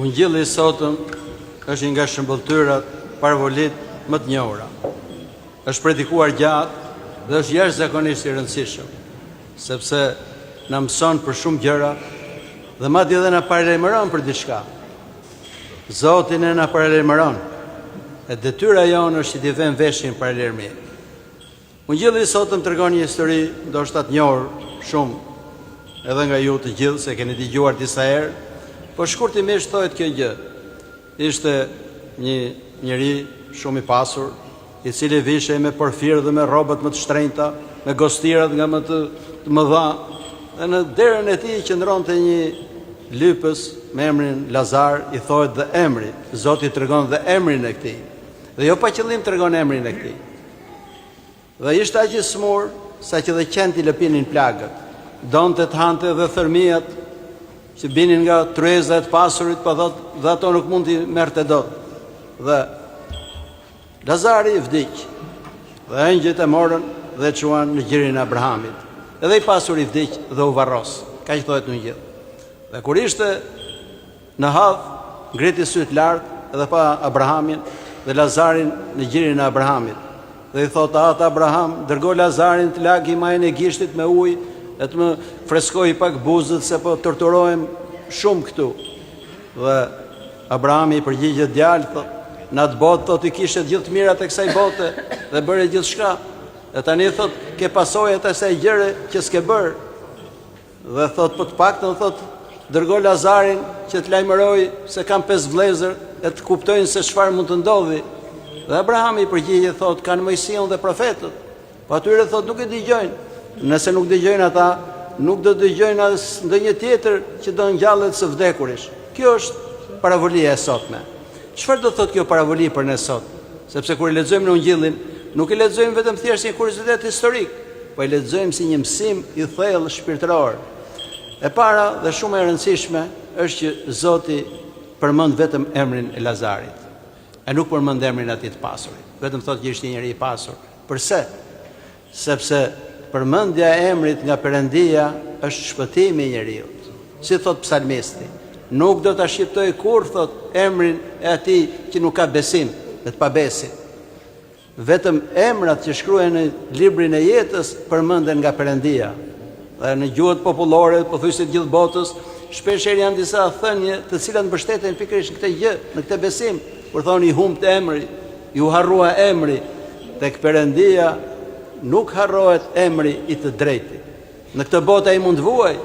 Ungjilli i sotëm është një nga shëmbëlltyrat paravolitë më të njohura. Është predikuar gjatë dhe është jashtëzakonisht i rëndësishëm, sepse na mëson për shumë gjëra dhe madje edhe na paralajmëron për diçka. Zoti ne na paralajmëron. E detyra jonë është që t'i vëmë veshin paralajmërimit. Ungjilli i sotëm tregon një histori ndoshta të njohur shumë edhe nga ju të gjithë se e keni dëgjuar disa herë, por shkurtimisht thohet kjo gjë. Ishte një njeri shumë i pasur, i cili vishej me porfir dhe me rrobat më të shtrenjta, me gostirat nga më të mëdha, dhe në derën e tij qëndronte një lypës me emrin Lazar, i thohet dhe emri. Zoti tregon dhe emrin e këtij. Dhe jo pa qëllim tregon emrin e këtij. Dhe ishte aq i sëmurë, saqë dhe qentë i lëpinin plagët. Donte të hante dhe thërmijat që binin nga tryeza e të pasurit, po thotë, dhe ato nuk mund t'i merrte dot. Dhe Lazari vdiq. Dhe engjëjt e morën dhe e çuan në gjirin e Abrahamit. Edhe i pasuri vdiq dhe u varros. Kaq thohet në Ungjill. Dhe kur ishte Në hadh, ngriti sytë lart dhe pa Abrahamin dhe Lazarin në gjirin e Abrahamit. Dhe i thotë, Atë Abraham, dërgo Lazarin të lagë majën e gishtit me ujë e të më freskojë pak buzët se po torturohem shumë këtu. Dhe Abrahami i përgjigjet djalë, thotë, në atë botë thotë i kishe gjithë të mirat e kësaj bote dhe bëre gjithçka. E tani thotë, ke pasojat e asaj gjëre që s'ke bërë. Dhe thotë, po të paktën thotë, dërgo Lazarin që të lajmërojë se kam pesë vëllezër e të kuptojnë se çfarë mund të ndodhi. Dhe Abrahami i përgjigjet thotë, kanë Moisiun dhe profetët. Po atyre thotë nuk i dëgjojnë. Nëse nuk dëgjojnë ata, nuk do të dëgjojnë as ndonjë tjetër që do ngjallet së vdekurish. Kjo është paravolia e sotme. Çfarë do të thotë kjo paravoli për ne sot? Sepse kur e lexojmë në Ungjillin, nuk e lexojmë vetëm thjesht si një kuriozitet historik, po e lexojmë si një mësim i thellë shpirtëror. E para dhe shumë e rëndësishme është që Zoti përmend vetëm emrin e Lazarit. E nuk përmend emrin e atij të pasurit. Vetëm thotë që ishte një njeri i pasur. Përse? Sepse përmendja e emrit nga Perëndia është shpëtimi i njeriut. Si thotë psalmisti, nuk do ta shqiptoj kurrë, thotë, emrin e atij që nuk ka besim, e të pabesit. Vetëm emrat që shkruhen në librin e jetës përmenden nga Perëndia. Dhe në gjuhët popullore, pothuajse të gjithë botës, shpeshherë janë disa thënie të cilat mbështeten pikërisht në këtë gjë, në këtë besim, kur thonë i humbtë emri, iu harrua emri, tek Perëndia nuk harrohet emri i të drejtit. Në këtë botë ai mund të vuajë,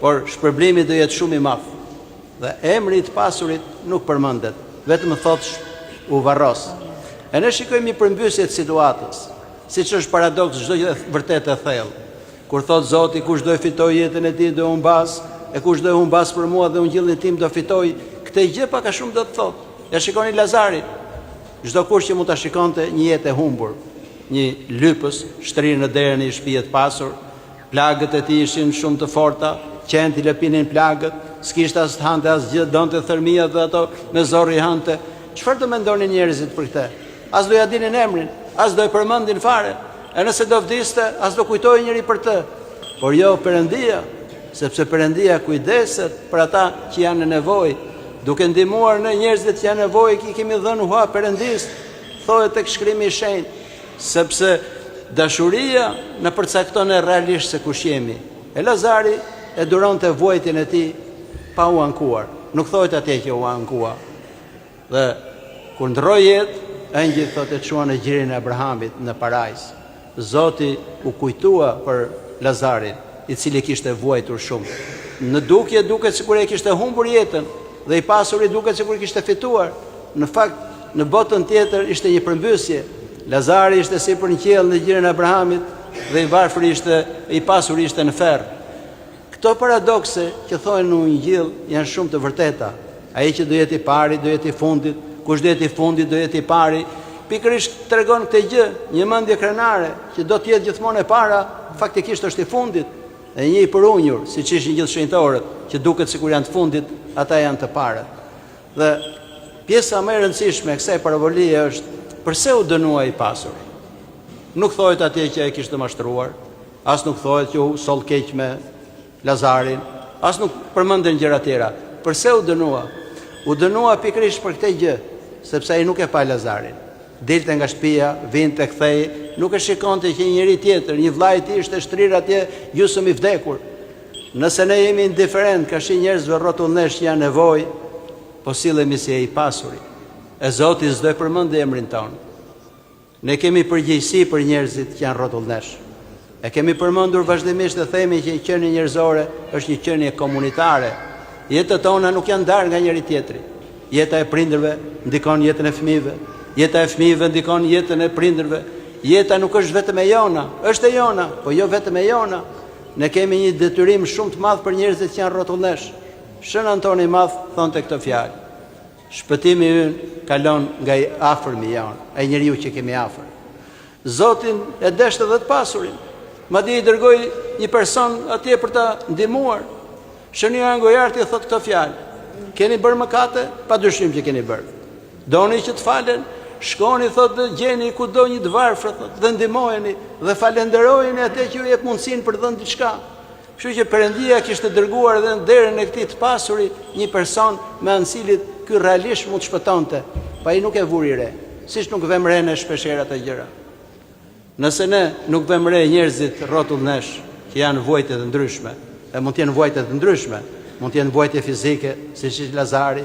por shpërblimi do jetë shumë i madh. Dhe emri i të pasurit nuk përmendet, vetëm thotë u varros. E ne shikojmë një përmbysje të situatës, siç është paradoks çdo gjë e vërtetë e thellë. Kur thotë Zoti, kush do e fitojë jetën e tij do e humbasë, e kush do e humbasë për mua dhe ungjillin tim do fitojë, këtë gjë pak a shumë do të thotë. Ja shikoni Lazarin. Çdokush që mund ta shikonte një jetë e humbur, një lypës shtrirë në derën e një shtëpie të pasur, plagët e tij ishin shumë të forta, qentë i lëpinin plagët, s'kishte as të hante asgjë, donte thërmijat dhe ato me zor i hante. Çfarë do mendonin njerëzit për këtë? As do ia dinin emrin, as do e përmendin fare. E nëse do vdiste, as do kujtohej njeri për të. Por jo Perëndia, sepse Perëndia kujdeset për ata që janë në nevojë, duke ndihmuar ne njerëzit që janë në nevojë, i kemi dhënë hua Perëndisë, thohet tek shkrimi i shenjtë, sepse dashuria na përcakton ne realisht se kush jemi. E Lazari e duronte vuajtjen e tij pa u ankuar. Nuk thohet atje që u ankua. Dhe kur ndërroi jetë, engjëjt thotë e çuan në gjirin e Abrahamit në parajsë. Zoti u kujtua për Lazarin, i cili kishte vuajtur shumë. Në dukje duket sikur e kishte humbur jetën dhe i pasuri duket sikur kishte fituar. Në fakt, në botën tjetër ishte një përmbysje. Lazari ishte sipër në qiell në gjirin e Abrahamit dhe i varfëri ishte, i pasuri ishte në ferr. Këto paradokse që thohen në Ungjill janë shumë të vërteta. Ai që do jetë i pari, do jetë i fundit, kush do jetë i fundit, do jetë i pari. Pikërisht tregon këtë gjë, një mendje krenare që do të jetë gjithmonë e para, faktikisht është i fundit. Dhe një i përunjur, siç ishin gjithë shenjtorët, që duket sikur janë të fundit, ata janë të parët. Dhe pjesa më e rëndësishme e kësaj paravolie është përse u dënua i pasuri. Nuk thohet atje që e kishte mashtruar, As nuk thohet që u soll keq me Lazarin, as nuk përmenden gjëra tjera. Përse u dënua? U dënua pikërisht për këtë gjë, sepse ai nuk e pa Lazarin. Dilte nga shtëpia, vinte, kthehej, nuk e shikonte që një njeri tjetër, një vëlla i tij ishte shtrirë atje gjysmë i vdekur. Nëse ne jemi indiferentë karshi njerëzve rrotull nesh që janë në nevojë, po sillemi si ai i pasuri. E Zoti s'do e përmendë emrin tonë. Ne kemi përgjegjësi për njerëzit që janë rrotull nesh. E kemi përmendur vazhdimisht dhe themi që qenia njerëzore është një qenie komunitare. Jetët tona nuk janë ndarë nga njëri-tjetri. Jeta e prindërve ndikon jetën e fëmijëve, jeta e fëmijëve ndikon jetën e prindërve. Jeta nuk është vetëm e jona, është e jona, po jo vetëm e jona. Ne kemi një detyrim shumë të madh për njerëzit që janë rrotull nesh. Shën Antoni i Madh thonte këto fjalë. Shpëtimi ynë kalon nga i afërmi jonë, ai njeriu që kemi afër. Zoti e deshte dhe të pasurin. Madje i dërgoi një person atje për ta ndihmuar. Shën Joan Gojarti thotë këto fjalë. Keni bërë mëkate? Pa dyshim që keni bërë. Doni që të falen? Shkoni thotë dhe gjeni kudo një të varfër thotë dhe ndihmojeni dhe falenderojeni atë që ju jep mundësinë për të dhënë diçka. Kështu që Perëndia kishte dërguar edhe në derën e këtij të pasuri një person me anë të cilit ky realisht mund të shpëtonte, po ai nuk e vuri re, siç nuk vëmë re ne shpeshherë ato gjëra. Nëse ne nuk vëmë re njerëzit rrotull nesh që janë në vuajtje të ndryshme, e mund të jenë vuajtje të ndryshme, mund të jenë vuajtje fizike, siç ishte Lazari,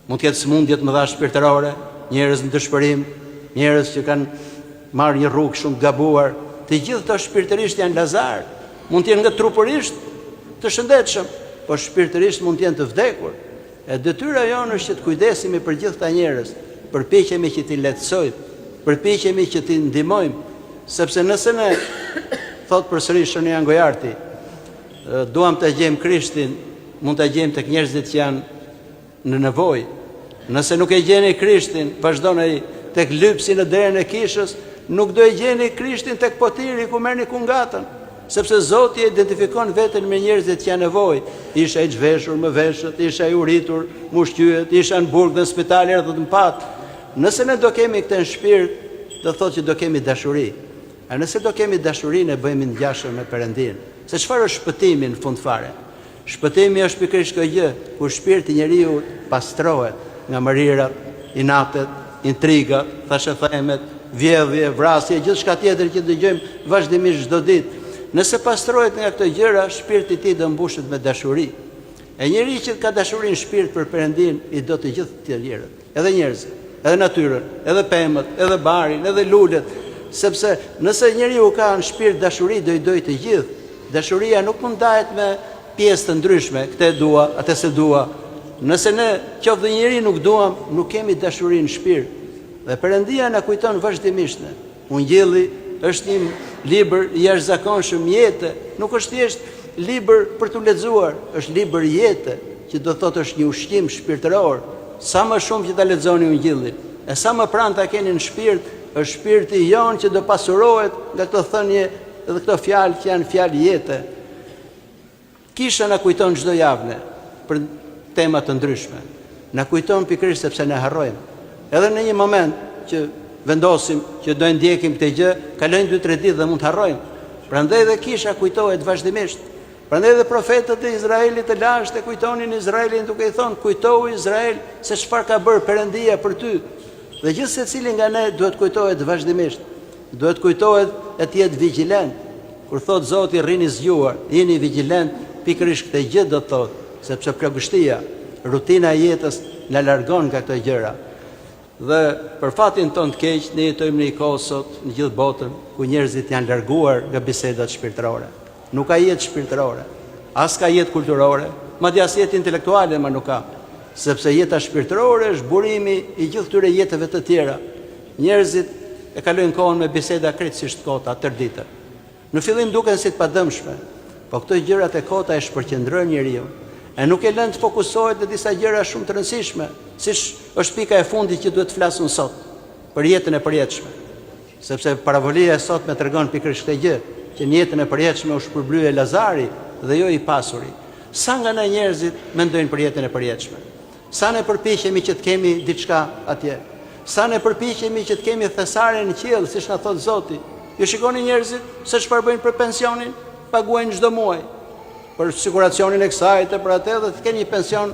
Mund të ketë sëmundje të mëdha shpirtërore, njerëz në dëshpërim, njerëz që kanë marrë një rrugë shumë të gabuar. Të gjithë këto shpirtërisht janë Lazarë. Mund të jenë nga trupërisht të shëndetshëm, por shpirtërisht mund të jenë të vdekur. E detyra jonë është që të kujdesemi për gjithë këta njerëz, përpiqemi që t'i lehtësojmë, përpiqemi që t'i ndihmojmë, sepse nëse ne thotë përsëri Shën Joan Gojarti, duam ta gjejmë Krishtin, mund ta gjejmë tek njerëzit që janë në nevojë. Nëse nuk e gjeni Krishtin, vazhdon ai, tek lypsi në derën e kishës, nuk do e gjeni Krishtin tek potiri ku merrni kungatën, sepse Zoti e identifikon veten me njerëzit që janë në nevojë. Isha i zhveshur, më veshët, isha i uritur, më ushqyet, isha në burg dhe në spital erdhët më patë. Nëse ne do kemi këtë në shpirt, do thotë që do kemi dashuri. E nëse do kemi dashuri, ne bëhemi ngjashëm me Perëndinë. Se çfarë është shpëtimi në fund fare? Shpëtimi është pikërisht kjo gjë, kur shpirti i njeriut pastrohet nga mërirat, inatet, intrigat, thashethemet, vjedhje, vrasje, gjithçka tjetër që dëgjojmë vazhdimisht çdo ditë. Nëse pastrohet nga këto gjëra, shpirti i tij do mbushet me dashuri. E njeriu që ka dashuri në shpirt për Perëndinë, i do të gjithë të tjerët. Edhe njerëzit, edhe natyrën, edhe pemët, edhe barin, edhe lulet, sepse nëse njeriu ka në shpirt dashuri, do i dojë të gjithë. Dashuria nuk mund ndahet me pjesë të ndryshme, këtë e dua, atë s'e dua. Nëse ne qoftë dhe një njeri nuk duam, nuk kemi dashuri në shpirt. Dhe Perëndia na kujton vazhdimisht ne. Ungjilli është një libër i jashtëzakonshëm jete, nuk është thjesht libër për t'u lexuar, është libër jete, që do të thotë është një ushqim shpirtëror. Sa më shumë që ta lexoni Ungjillin, e sa më pranë ta keni në shpirt, është shpirti jonë që do pasurohet nga këto thënie dhe këto fjalë që janë fjalë jete. Kisha na kujton çdo javë ne për tema të ndryshme. Na kujton pikërisht sepse ne harrojmë. Edhe në një moment që vendosim që do e ndjekim këtë gjë, kalojnë 2-3 ditë dhe mund të harrojmë. Prandaj dhe kisha kujtohet vazhdimisht. Prandaj dhe profetët e Izraelit të lashtë e kujtonin Izraelin duke i thonë, kujtohu Izrael se çfarë ka bërë Perëndia për ty. Dhe gjithsecili nga ne duhet kujtohet vazhdimisht. Duhet kujtohet e të jetë vigjilent. Kur thotë Zoti rrini zgjuar, jini vigjilent, pikërisht këtë gjë do të thotë, sepse plogështia, rutina e jetës na largon nga këto gjëra. Dhe për fatin tonë të keq, ne jetojmë në një kohë sot në gjithë botën ku njerëzit janë larguar nga bisedat shpirtërore. Nuk ka jetë shpirtërore, as ka jetë kulturore, madje as jetë intelektuale më nuk ka, sepse jeta shpirtërore është burimi i gjithë këtyre jetëve të tjera. Njerëzit e kalojnë kohën me biseda krejtësisht të kota tërë ditën. Në fillim duken si të padëmshme, po këto gjërat e kota e shpërqendrojnë njeriun, e nuk e lënë të fokusohet në disa gjëra shumë të rëndësishme, siç është pika e fundit që duhet të flas unë sot, për jetën e përjetshme. Sepse paravolia e sotme tregon pikërisht këtë gjë, që në jetën e përjetshme u shpërblye Lazari dhe jo i pasuri. Sa nga ne njerëzit mendojnë për jetën e përjetshme? Sa ne përpiqemi që të kemi diçka atje? Sa ne përpiqemi që të kemi thesare në qiell, siç na thotë Zoti? Ju shikoni njerëzit se çfarë bëjnë për pensionin? Paguajnë çdo muaj për siguracionin e kësaj e për atë dhe të kenë një pension.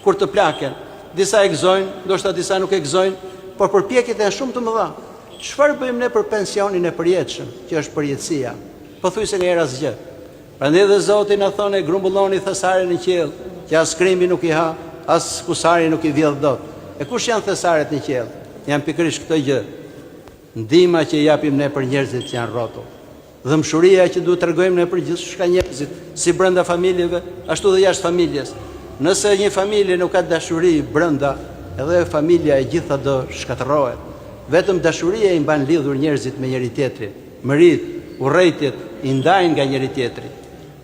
Kur të plaken, disa e gëzojnë, ndoshta disa nuk e gëzojnë, por përpjekjet janë shumë të mëdha. Çfarë bëjmë ne për pensionin e përjetshëm, që është përjetësia? Pothuajse nganjëherë asgjë. Prandaj dhe Zoti na thonë grumbulloni thesare në qiell, që as krimbi nuk i ha, as kusari nuk i vjedh dot. E kush janë thesaret në qiell? Janë pikërisht këto gjë. Ndihma që japim ne për njerëzit që janë rrotull. Dhembshuria që duhet tregojmë ne për gjithçka njerëzit, si brenda familjeve, ashtu dhe jashtë familjes. Nëse një familje nuk ka dashuri brenda, edhe familja e gjitha do shkatërrohet. Vetëm dashuria i mban lidhur njerëzit me njëri-tjetrin. Mëritë, urrejtjet i ndajnë nga njëri-tjetri.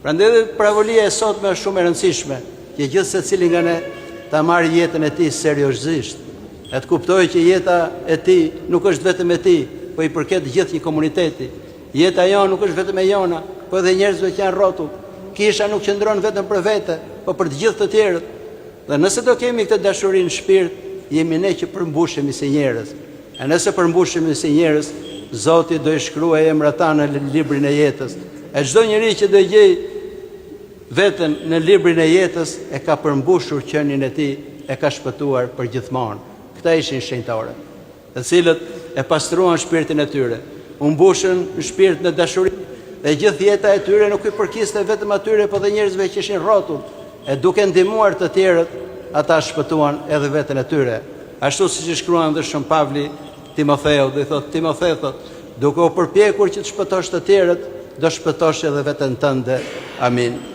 Prandaj edhe paravolia e sotme është shumë e rëndësishme, që gjithsecili nga ne ta marrë jetën e tij seriozisht, e të kuptojë që jeta e tij nuk është vetëm e tij, po i përket gjithë një komuniteti. Jeta jonë nuk është vetëm e jona, po edhe njerëzve që janë rrotull. Kisha nuk qëndron vetëm për vete, po për të gjithë të tjerët. Dhe nëse do kemi këtë dashuri në shpirt, jemi ne që përmbushemi si njerëz. E nëse përmbushemi si njerëz, Zoti do i shkruajë emrat tanë në librin e jetës. E çdo njeri që do gjejë veten në librin e jetës e ka përmbushur qenien e tij, e ka shpëtuar përgjithmonë. Këta ishin shenjtorët, të cilët e pastruan shpirtin e tyre, u mbushën në shpirt me dashuri dhe gjithë jeta e tyre nuk i përkiste vetëm atyre, po dhe njerëzve që ishin rrotull. E duke ndihmuar të tjerët, ata shpëtuan edhe veten e tyre. Ashtu siç i shkruan dhe Shën Pavli Timotheut dhe i thotë, Timothe, thotë, duke u përpjekur që të shpëtosh të tjerët, do shpëtosh edhe veten tënde. Amin.